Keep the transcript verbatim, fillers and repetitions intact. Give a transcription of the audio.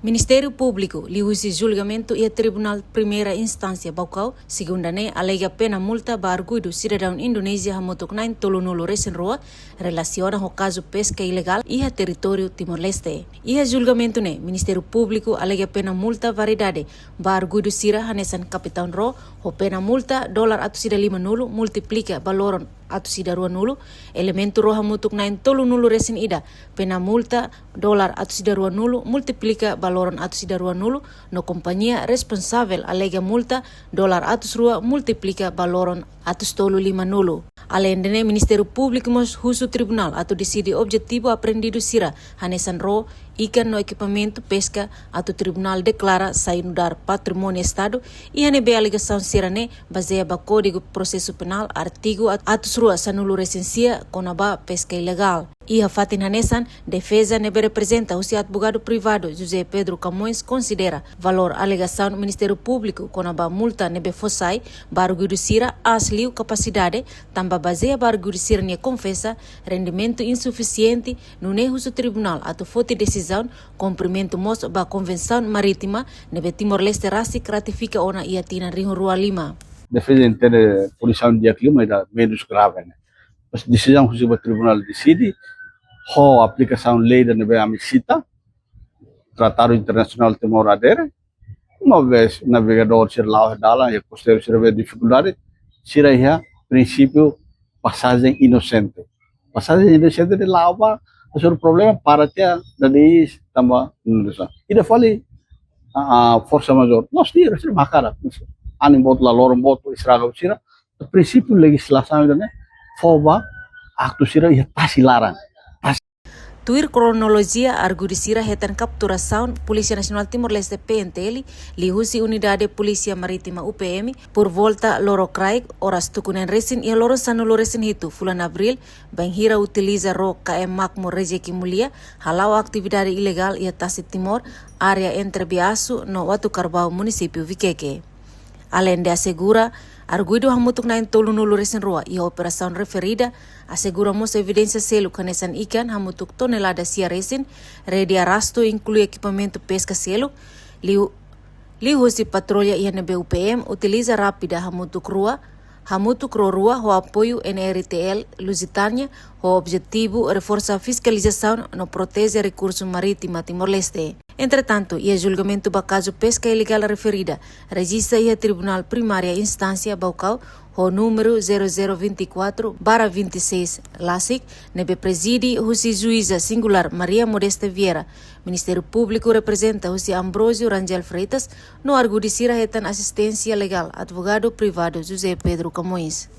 Ministériu Públiku liuhusi julgamentu iha Tribunál Primeira Instánsia Baucau, segunda ne'e, alega pena multa ba arguidu sidadaun Indonézia hamutuk na'in tolunulu resin rua, relasiona ho kazu peska ilegál iha territóriu Timor-Leste. Iha julgamentu ne'e, Ministériu Públiku alega pena multa variedade ba arguidu sira hanesan kapitaun ró, ho pena multa dolar atus ida limanulu multiplika ba loron atus ida ruanulu, elementu ró hamutuk na'in tolunulu resin ida, pena multa dolar atus ida ruanulu multiplika ba loron atus ida ruanulu, no kompañia responsavel alega multa dolar atus rua multiplika ba loron atus tolu limanulu. Aleinde ne'e, Ministériu Públiku mós husu tribunál atu deside objetivu apreendidu sira hanesan ró, ikan no ekipamentu peska atu tribunál deklara sai nu'udar patrimóniu Estadu, iha ne'ebé alegasaun sira-ne'e bazeia ba Kódigu Prosesu Penál, artigu at-, atus rua sanulu resin sia, kona-ba peska ilegál. Iha fatin hanesan, defeza ne'ebé reprezenta husi advogadu privadu José Pedro Camões konsidera valór alegasaun Ministériu Públiku kona-ba multa ne'ebé fó sai ba arguidu sira aas liu kapasidade, tanba bazeia ba arguidu sira-nia konfesa, rendimentu insufisiente, nune'e husu tribunál atu foti desizaun kumprimentu mós ba Konvensaun Marítima ne'ebé Timor-Leste rasik ratifika ona iha tinan rihun rua lima. Defeza entende punisaun di'ak liu, mas ida menus grave, ne'e. Mas desizaun husi ba tribunál deside, ho aplikasaun lei ida ne'ebé ami sita, Tratadu Internasionál Timor adere, uma vez navegadór sira la'o iha dalan, iha kosteiru sira iha difikuldade, sira iha prinsípiu pasajen inosente. Pasajen inosente ne'e la'o ba, hasoru problema, para tiha, dadi tanba Indonézia. Ida fali, a, a, forsa majór. Loos tiha, sira makarak. Anin boot, la loron boot, estraga sira. Prinsípiu lejizlasaun ida-ne'e fó ba aktu sira iha tasi laran. Tuir kronolojia, arguidu sira hetan kapturasaun Polísia Nasionál Timor-Leste, P N T L, liuhusi Unidade Polísia Marítima, U P M, por volta loron kraik, oras tuku neen resin iha loron sanulu resin hitu fulan Abríl, bainhira utiliza ró K M Makmur Rejeki Mulia, hala'o atividade ilegál iha Tasi Timor, área entre Biasu no Uatucarbau, munisípiu Viqueque. Aleinde asegura arguidu hamutuk na'in tolunulu resin rua iha operasaun referida, asegura mós evidénsia seluk hanesan ikan hamutuk tonelada sia resin, rede arrastu inklui ekipamentu peska seluk, liu, liuhusi patrulla iha ne'ebé U P M utiliza rápida hamutuk rua, hamutuk ró rua ho apoiu N R T L Lusitânia, ho objetivu reforsa fiskalizasaun no proteje rekursu marítima Timor-Leste. Entretantu, iha julgamentu ba kazu peska ilegál referida, rejista iha Tribunál Primária Instánsia Baucau, ho númeru zero zero vinte e quatro barra vinte e seis LASIK, ne'ebé prezide husi juíza singulár Maria Modesta Vieira, Ministériu Públiku reprezenta husi Ambrósio Rangel Freitas, no arguidu sira hetan asisténsia legál advogadu privadu José Pedro Camões.